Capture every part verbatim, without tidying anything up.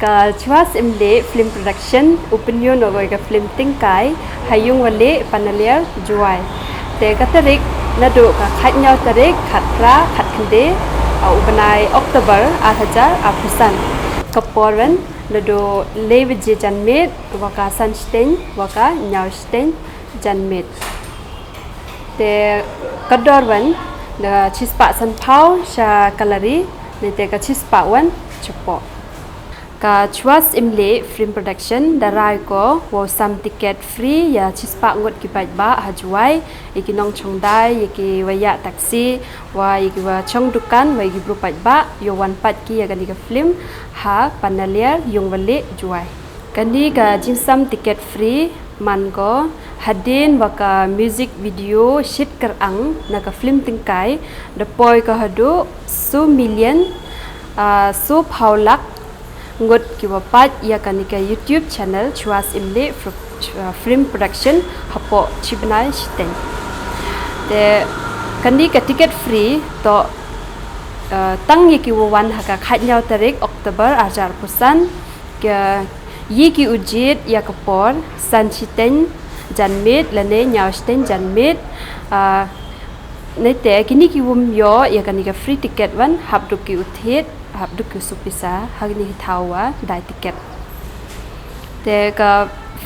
Ka Chwas Imleh Film Production u pynïoh noh ïa ka film Tyngkai ha Ïungwaleh, Panaliar, Jowai. Te ka tarik naduh ka khatñiew tarik, khatphra, khatkhyndai, ah, u bnai October ar hajar arphew san. Ka por wan naduh lai baje janmiet wa ka san shiteng wa ka ñiew shiteng janmiet. Te ka dor wan da shispah sanphew sha ka lari, ne te ka shispah wan shapoh. Ka Chwas Imleh Film Production da rai ko wow sam tiket free ïa shispah ngut ki paidbah ha Jowai, ïa ki nongshong dai, ïa ki wa ïa taxi, wa ïa ki wa shong dukan, wa ïa ki bru paidbah, yow wan peit ki ïa kani ka film ha Panaliar, Ïungwaleh, Jowai. Kani ka jingsam tiket free man ko hadien wa ka music video Shit Kyrang na ka film Tyngkai da poi ka haduh saw million, ah, saw phew lak ngut ki wa peit ïa kani ka YouTube channel Chwas Imleh Fr-, ah, Film Production hapoh shibnai shiteng. Te kani ka tiket free to, ah, tang ïa ki wa wan ha ka khatñiew tarik October ar hajar arphew san, ka ïa ki u jied ïa ka por san shiteng janmiet lane ñiew shiteng janmiet. Ah, ne te kini ki wym ïoh ïa kani ka free ticket wan hap duk ki u thied, hap duk ki u shu pisa ha kini ki thaw wa dai ticket. Te ka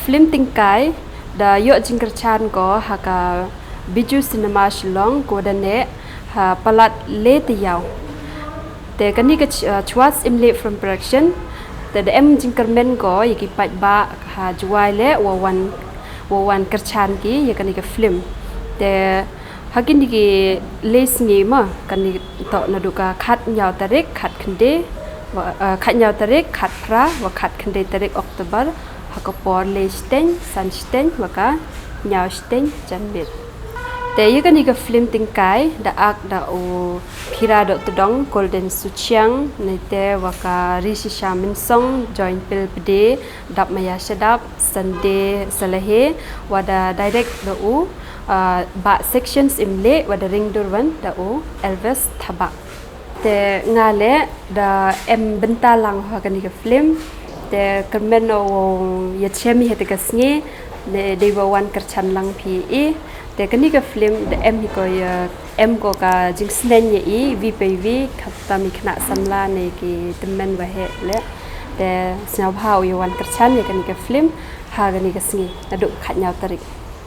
film Tyngkai da ïoh jingkyrchan ko ha ka Bijou Cinema Shillong, ko da neh ha palat le te ïaw. Te kani ka Ch-, ah, Chwas Imleh Film Production te da em jingkyrmen ko ïa ki paidbah ha Jowai le wa wan, wa wan kyrchan ki ïa kani ka film. Te ha kini ki le sngi ma, kani to naduh ka khatñiew tarik, khatkhyndai, wa, ah, khatñiew tarik, khatphra wa khatkhyndai tarik October ha ka por le shiteng, san shiteng wa ka ñiew shiteng janmiet. Te ïa kani ka film Tyngkai da ak da u Khira Dohtdong, Golden Suchiang, ne te wa ka Rishisha Mynsong, Join Pil Pde, Dap Maya Shadap, Sande Salahe, wa da direct da u, ah, Bah Sections Imleh, wa da ring dur wan da u Elvis Thabak. Te nga le da em bynta lang ha kani ka film. Te kyrmen o wow ïa chem hi ha te ka sngi, ne dei wa wan kyrchan lang phi i. Te kani ka film da em hi ko ïa, em ko ka jingsneng ïa i, wi pa wi, khamtam i khynnah samla ne ki tymmen wa heh le. Te sngewbha u ïa wan kyrchan ïa kani ka film ha kani ka sngi naduh khatñiew tarik.